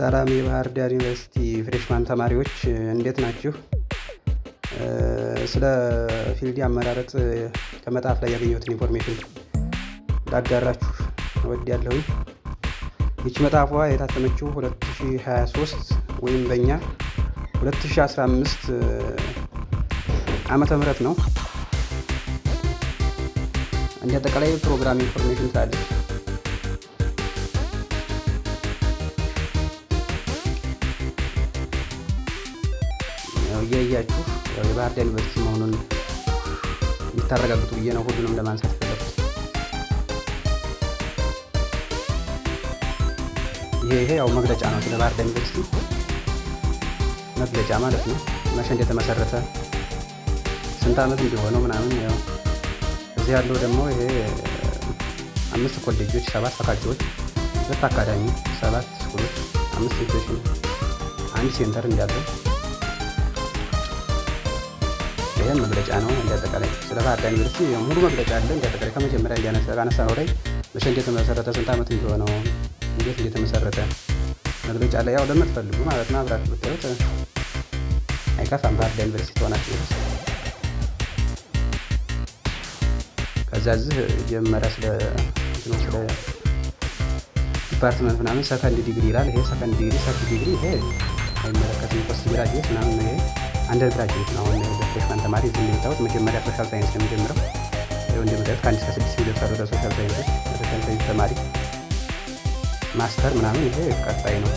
ሰላም የባህር ዳር ዩኒቨርሲቲ freshman ተማሪዎች፣ እንዴት ናችሁ? ስለ field አመራረጥ ከመጽሐፍ ላይ ያገኘሁትን information ላጋራችሁ እወዳለሁኝ። ይቺ መጽሐፏ የታተመችው 2023 ወይም በእኛ 2015 ዓመተ ምህረት ነው። እንደ አጠቃላይ program information ትላለች። ያው እያያችሁ ያው የባህር ዳር ዩኒቨርሲቲ መሆኑን እንድታረጋግጡ ብዬ ነው ሁሉንም ለማንሳት የፈለኩት። ይሄ ያው መግለጫ ነው፣ ስለ ባህር ዳር ዩኒቨርሲቲ መግለጫ ማለት ነው። መቼ እንደተመሰረተ፣ ስንት ዓመት እንዲሆነው ምናምን። ያው እዚህ ያለው ደግሞ ይሄ አምስት ኮሌጆች፣ ሰባት ፋካልቲዎች፣ ሁለት አካዳሚ፣ ሰባት school ኦች፣ አምስት institution፣ አንድ center እንዳለው ይህም መግለጫ ነው። እንደ አጠቃላይ ስለ ባህር ዳር ዩኒቨርሲቲ ሙሉ መግለጫ አለ። እንደ አጠቃላይ ከመጀመሪያ ካነሳነው ላይ መቼ እንደተመሰረተ፣ ስንት ዓመት እንዲሆነው፣ እንዴት እንደተመሰረተ መግለጫ ላይ ያው ለምትፈልጉ ማለት ነው አብራችሁ ብታዩት አይከፋም። ባህር ዳር ዩኒቨርሲቲ ትሆናችሁ ድረስ። ከዛ እዚህ ጀመረ ስለ department ምናምን፣ second degree ይላል። ይሄ second degree፣ third degree ይሄ አይመለከትም። Post graduate ምናምን ይሄ undergraduate ነው። አሁን ለ freshman ተማሪ እዚህ እንደምታዩት መጀመሪያ social science ነው የሚጀምረው። ይኸው እንደምታዩት ከ1 እስከ 6 ይደርሳሉ ለ social science ኦች፣ ለ social science ተማሪ። Master ምናምን ይሄ ቀጣይ ነው።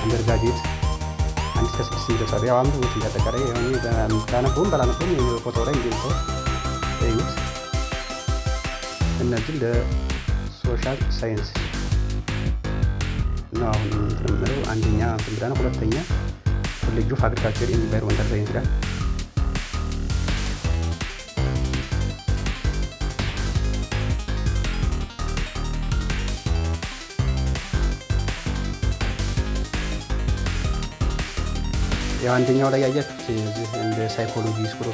Undergraduate 1 እስከ 6 ይደርሳሉ። ያው አንብቡት እንዳጠቃላይ ባነበውም ባላነበውም ፎቶ ላይ እንደምታዩት እዩት። እነዚህ ለ social science ነው። አሁን እንትን የምለው አንደኛ እንትን ብለናል። ሁለተኛ College of Agriculture and Environmental Science ይላል። ያው አንደኛው ላይ ያያችሁት እዚህ እንደ psychology፣ school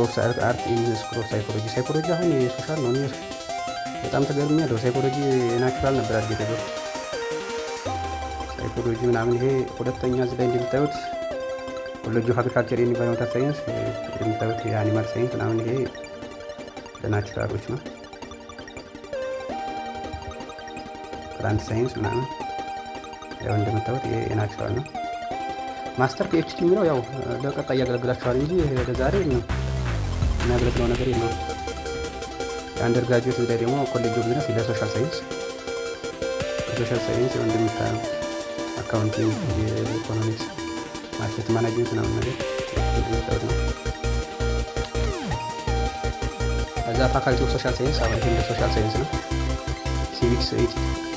of art in school of psychology። Psychology አሁን የ social ነው። እኔ በጣም ተገርሜያለሁ። Psychology natural ነበር አድርጌ የተገባው psychology ምናምን። ይሄ ሁለተኛ እዚህ ላይ እንደምታዩት College of Agriculture and Environmental Science እንደምታዩት የ animal science ምናምን ይሄ ለ natural ኦች ነው። Plant science ምናምን ያው እንደምታዩት ይሄ የ natural ነው። Master PhD የሚለው ያው ለቀጣይ ያገለግላችኋል እንጂ ለዛሬ የሚያገለግለው ነገር የለውም። የ undergraduate ላይ ደግሞ College of Business ለ social science፣ ለ social science ያው እንደምታዩት accounting፣ የ economics፣ market management ምናምን ነገር እንደምታዩት ነው። ከዛ Faculty of Social Science አሁን ይሄ እንደ social science ነው። Civics፣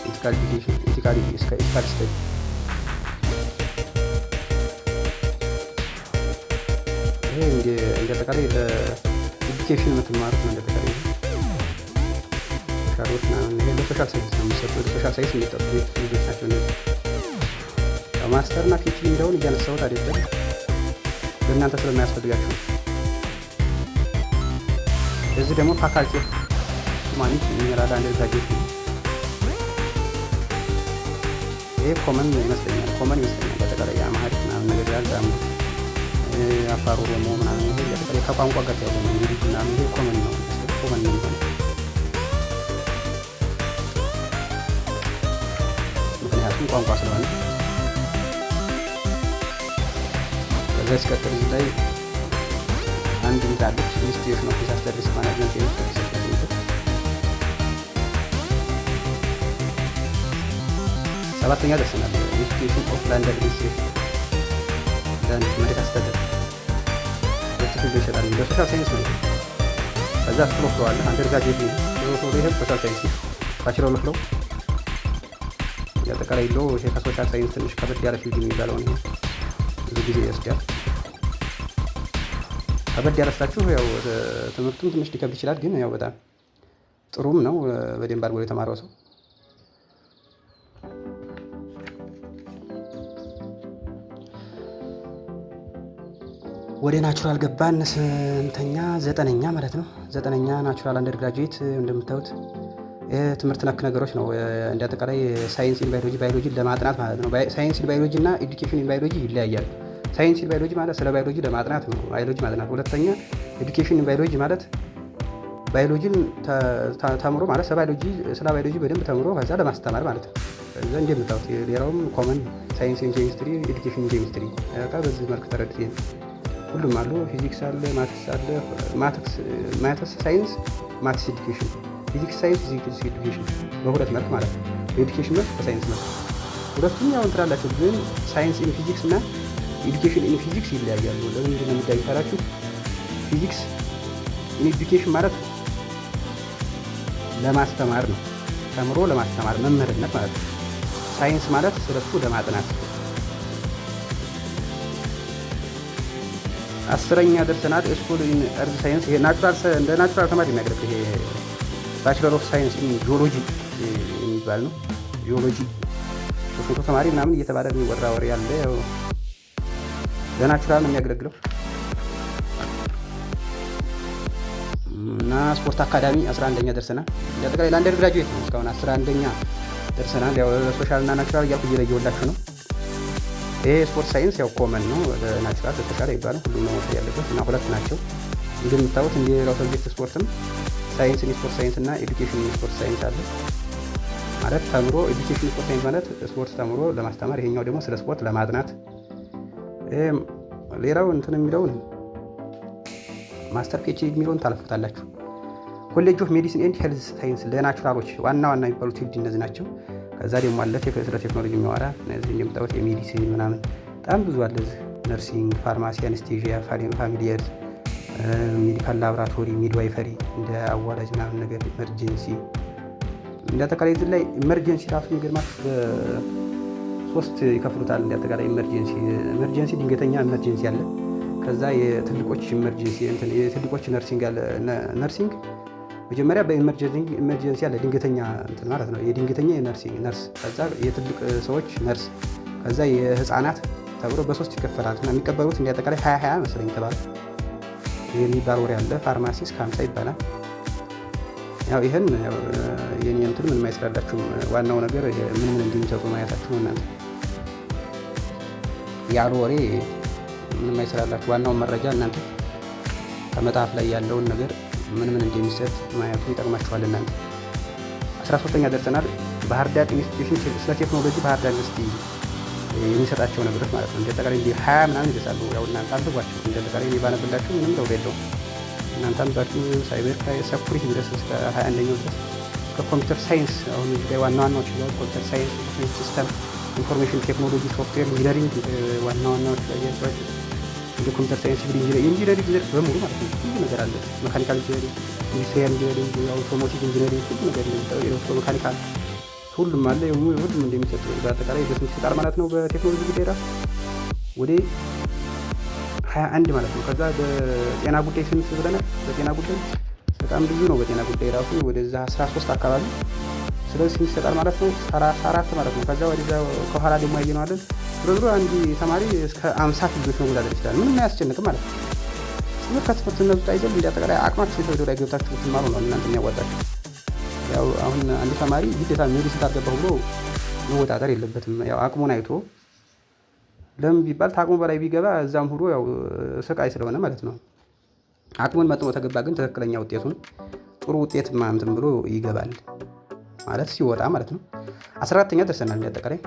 ethical education፣ ethical study። ይሄ እንደ አጠቃላይ ለ education የምትማሩት ነው። እንደ አጠቃላይ social ኦች ምናምን ይሄ ለ social science ነው የሚሰጡ፣ ለ social science የሚጠጡ ልጆች ናቸው እነዚህ። Master እና PhD የሚለውን እያነሳሁት አይደለም፣ ለእናንተ ስለማያስፈልጋችሁ ነው። እዚህ ደግሞ Faculty of Humanity የሚላል undergraduate ነው። ይሄ common ይመስለኛል፣ common ይመስለኛል። በአጠቃላይ የ Amharic ምናምን ነገር ይላል፣ አፋር ኦሮሞ ምናምን ይሄ አጠቃላይ ከቋንቋ ጋር ያለው ነው። እንግዲህ ምናምን ይሄ common ነው፣ common ነው የሚሆነው ምክንያቱም ቋንቋ ስለሆነ። ከዛ ሲቀጥል እዚህ ላይ አንድ እንትን አለች፣ Institution of Disaster Risk Management and Research Center። ሰባተኛ ደርሰናል። Institution of Land Administration፣ land መሬት አስተዳደር ሁለት field ይሸጣል። ለ social science ነው። ከዛ school of law አለ፣ undergraduate ነው። School of law ይሄ social science ነው። Bachelor of Law፣ የአጠቃላይ law ይሄ ከ social science ትንሽ ከበድ ያለ field የሚባለው ነው። ብዙ ጊዜ ይወስዳል። ከበድ ያለ ስላችሁ ያው ትምህርቱም ትንሽ ሊከብድ ይችላል፣ ግን ያው በጣም ጥሩም ነው በደንብ አድርጎ የተማረው ሰው። ወደ natural ገባን። ስንተኛ? ዘጠነኛ ማለት ነው። ዘጠነኛ natural undergraduate እንደምታዩት ትምህርት ነክ ነገሮች ነው። እንደ አጠቃላይ science in biology፣ ባዮሎጂን ለማጥናት ማለት ነው። Science in biology እና education in biology ይለያያል። Science in biology ማለት ስለ ባዮሎጂ ለማጥናት ነው፣ ባዮሎጂ ማጥናት። ሁለተኛ education in biology ማለት ባዮሎጂን ተምሮ ማለት ስለ ባዮሎጂ በደንብ ተምሮ ከዛ ለማስተማር ማለት ነው። ከዛ እንደምታዩት ሌላውም common science in chemistry፣ education in chemistry በዚህ መልክ ተረድቼ ሁሉም አሉ። ፊዚክስ አለ፣ maths አለ። Maths science፣ maths education፣ physics science፣ physics education በሁለት መልክ ማለት ነው። በ education መልክ፣ በሳይንስ መልክ ሁለቱም ያው እንትን አላቸው። ግን science in physics እና education in physics ይለያያሉ። ለምንድን ነው የሚለያዩ ካላችሁ physics in education ማለት ለማስተማር ነው። ተምሮ ለማስተማር መምህርነት ማለት ነው። ሳይንስ ማለት ስለሱ ለማጥናት። 10ኛ ደርሰናል። School in earth science፣ ይሄ natural፣ እንደ natural ተማሪ የሚያገለግል ይሄ Bachelor of Science in Geology የሚባል ነው። ጂኦሎጂ 300 ተማሪ ምናምን እየተባለ የሚወራ ወሬ ያለ፣ ያው ለ natural ነው የሚያገለግለው። እና ስፖርት አካዳሚ 11ኛ ደርሰናል። አጠቃላይ ለ undergraduate ነው። እስካሁን 11ኛ ደርሰናል። ያው social እና natural እያልኩ እየለየሁላችሁ ነው። ይሄ sport science ያው common ነው ለ natural ለ social አይባልም። ሁሉም ነው መውሰድ ያለበት እና ሁለት ናቸው። እንደምታዩት እንደ ሌላው subject ስፖርትም science in sport science እና education in sport science አለ። ማለት ተምሮ education sport science ማለት ስፖርት ተምሮ ለማስተማር፣ ይሄኛው ደግሞ ስለ ስፖርት ለማጥናት። ሌላው እንትን የሚለውን master PhD የሚለውን ታልፉታላችሁ። College of Medicine and Health Science ለ natural ኦች ዋና ዋና የሚባሉት field እነዚህ ናቸው። ከዛ ደግሞ አለ ስለ ቴክኖሎጂ የሚያወራ። እነዚህ እንደምታዩት የ medicine ምናምን በጣም ብዙ አለ እዚህ nursing፣ pharmacy፣ anesthesia፣ family health፣ medical laboratory፣ midwifery እንደ አዋላጅ ምናምን ነገር፣ emergency። እንደ አጠቃላይ እዚህ ላይ emergency ራሱ የሚገርማችሁ በሶስት ይከፍሉታል። እንደ አጠቃላይ emergency ድንገተኛ emergency አለ። ከዛ የትልቆች emergency፣ የትልቆች nursing አለ። Nursing መጀመሪያ በ emergency አለ፣ ድንገተኛ እንትን ማለት ነው። የድንገተኛ የ nursing ነርስ፣ ከዛ የትልቅ ሰዎች ነርስ፣ ከዛ የህፃናት ተብሎ በሶስት ይከፈላል። እና የሚቀበሉት እንደ አጠቃላይ 20 20 መሰለኝ ተባለ የሚባል ወሬ አለ። ፋርማሲ እስከ 50 ይባላል። ያው ይህን የኔ እንትን ምንም አይስራላችሁም። ዋናው ነገር ምን ምን እንደሚሰጡ ማየታችሁ ነው። እናንተ ያሉ ወሬ ምንም አይስራላችሁ። ዋናውን መረጃ እናንተ ከመጽሐፍ ላይ ያለውን ነገር ምን ምን እንደሚሰጥ ማየቱ ይጠቅማችኋል። እናንተ 13ኛ ደርሰናል። ባህር ዳር institution ስለ ቴክኖሎጂ ባህር ዳር ዩኒቨርሲቲ የሚሰጣቸው ነገሮች ማለት ነው። እንደ አጠቃላይ እንዲህ 20 ምናምን ይደርሳሉ። ያው እናንተ አንብቧቸው። እንደ አጠቃላይ እኔ ባነብላችሁ ምንም ለውጥ የለውም። እናንተ አንብባችሁ cyber security ድረስ እስከ 21ኛው ድረስ ከ computer science አሁን እዚህ ላይ ዋና ዋናዎች ይላል። Computer science፣ information system፣ information technology፣ software engineering ዋና ዋናዎች ላይ ያዟቸው። እንደ computer science፣ civil engineering፣ የ engineering ዘርፍ በሙሉ ማለት ነው። ሁሉ ነገር አለ። Mechanical engineering፣ industrial engineering፣ automotive engineering ሁሉ ነገር እንደሚጠው electromechanical ሁሉም አለ። ሁሉም እንደሚሰጥ በአጠቃላይ በስንት ይሰጣል ማለት ነው። በቴክኖሎጂ ጉዳይ ራሱ ወደ 21 ማለት ነው። ከዛ በጤና ጉዳይ ስንት ብለናል? በጤና ጉዳይ በጣም ብዙ ነው። በጤና ጉዳይ ራሱ ወደዛ 13 አካባቢ። ስለዚህ ስንት ይሰጣል ማለት ነው? 34 ማለት ነው። ከዛ ወደዛ ከኋላ ደግሞ ያየነዋለን። ዞሮ ዞሮ አንድ ተማሪ እስከ 50 field ኦች መወዳደር ይችላል። ምንም አያስጨንቅም ማለት ነው። ትምህርት ከትምህርትነቱ አይደል እንደ አጠቃላይ አቅማችሁ የፈቀደው ላይ ገብታችሁ ብትማሩ ነው እናንተ የሚያዋጣችሁ። ያው አሁን አንድ ተማሪ ግዴታ medicine ካልገባሁ ብሎ መወጣጠር የለበትም። ያው አቅሙን አይቶ፣ ለምን ቢባል ታቅሙ በላይ ቢገባ እዛም ሁዶ ያው ስቃይ ስለሆነ ማለት ነው። አቅሙን መጥኖ ተገባ ግን ትክክለኛ ውጤቱን ጥሩ ውጤት እንትን ብሎ ይገባል ማለት ሲወጣ ማለት ነው። 14ኛ ደርሰናል። እንደ አጠቃላይ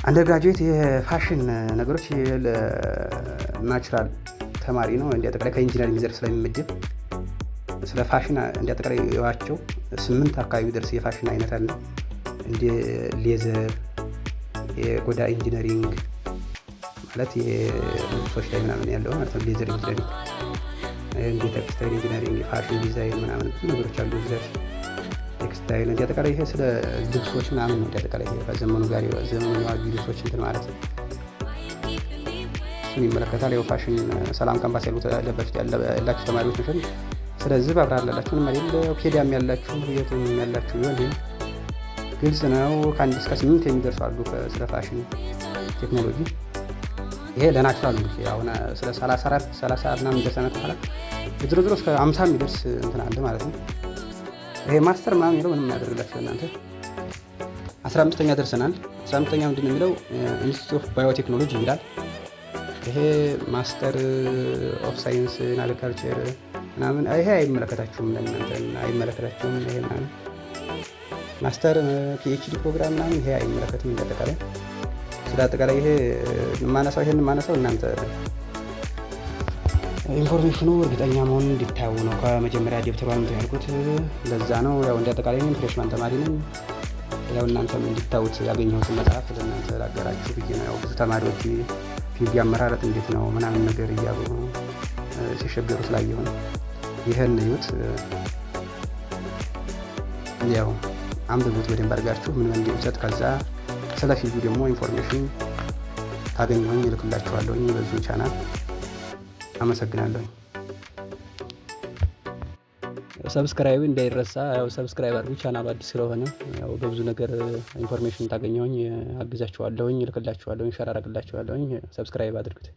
undergraduate የ fashion ነገሮች natural ተማሪ ነው። እንደ አጠቃላይ ከ engineering ዘርፍ ስለሚመደብ ስለ ፋሽን እንደ አጠቃላይ የዋቸው ስምንት አካባቢ ደርስ የፋሽን አይነት አለ። እንደ leather፣ የቆዳ engineering ማለት የልብሶች ላይ ምናምን ያለው ማለት ነው። Leather engineering፣ እንደ textile engineering፣ fashion design ምናምን ብዙ ነገሮች አሉ። ዘርፍ ቴክስታይል እንደ አጠቃላይ ይሄ ስለ ልብሶች ምናምን ነው። እንደ አጠቃላይ ይሄ ከዘመኑ ጋር ዘመኑ የዋጁ ልብሶች እንትን ማለት ነው። እሱን ይመለከታል። ያው ፋሽን ሰላም ካምፓስ ያላችሁ ተማሪዎች መቼም ስለዚህ ባብራራላችሁ ምንም አይደል። ፔዲያም ያላችሁ የትም ያላችሁ ቢሆን ይሄ ግልጽ ነው። ከአንድ እስከ ስምንት የሚደርሱ አሉ ስለ fashion technology። ይሄ ለ natural ነው። አሁን ስለ 34 30 ምናምን ደርሰናል በኋላ ዝሮ ዝሮ እስከ 50 የሚደርስ እንትን አለ ማለት ነው። ይሄ master ምናምን የሚለው ምንም ያደርግላችሁ እናንተ። 15ኛ ደርሰናል። 15ኛ ምንድን ነው የሚለው? Institute of Biotechnology ይላል። ይሄ Master of Science in Agriculture ምናምን ይሄ አይመለከታችሁም፣ ለእናንተ አይመለከታችሁም። ይሄ ምናምን master PhD program ምናምን ይሄ አይመለከትም። እንዳጠቃላይ ስለ አጠቃላይ ይሄ የማነሳው፣ ይሄን የማነሳው እናንተ information ኑ እርግጠኛ መሆኑን እንዲታዩ ነው። ከመጀመሪያ ደብተሯን እንትን ያልኩት ለዛ ነው። ያው እንደ አጠቃላይ እኔም freshman ተማሪ ነኝ። ያው እናንተም እንዲታዩት ያገኘሁትን መጽሐፍ ለእናንተ ላገራችሁ ብዬ ነው። ያው ብዙ ተማሪዎች field አመራረጥ እንዴት ነው ምናምን ነገር እያሉ ሲሸገሩ ስላየሁ ነው። ይህን እዩት፣ ያው አንብቡት በደንብ አድርጋችሁ ምን እንደሚሰጥ። ከዛ ስለ field ኡ ደግሞ information ታገኘሁኝ እልክላችኋለሁኝ በዚሁ ቻናል። አመሰግናለሁ። Subscribe እንዳይረሳ። ያው subscribe አድርጉ፣ ቻናሉ አዲስ ስለሆነ ያው በብዙ ነገር information ታገኘሁኝ አግዛችኋለሁኝ፣ እልክላችኋለሁኝ፣ share አደርግላችኋለሁኝ። Subscribe አድርጉት።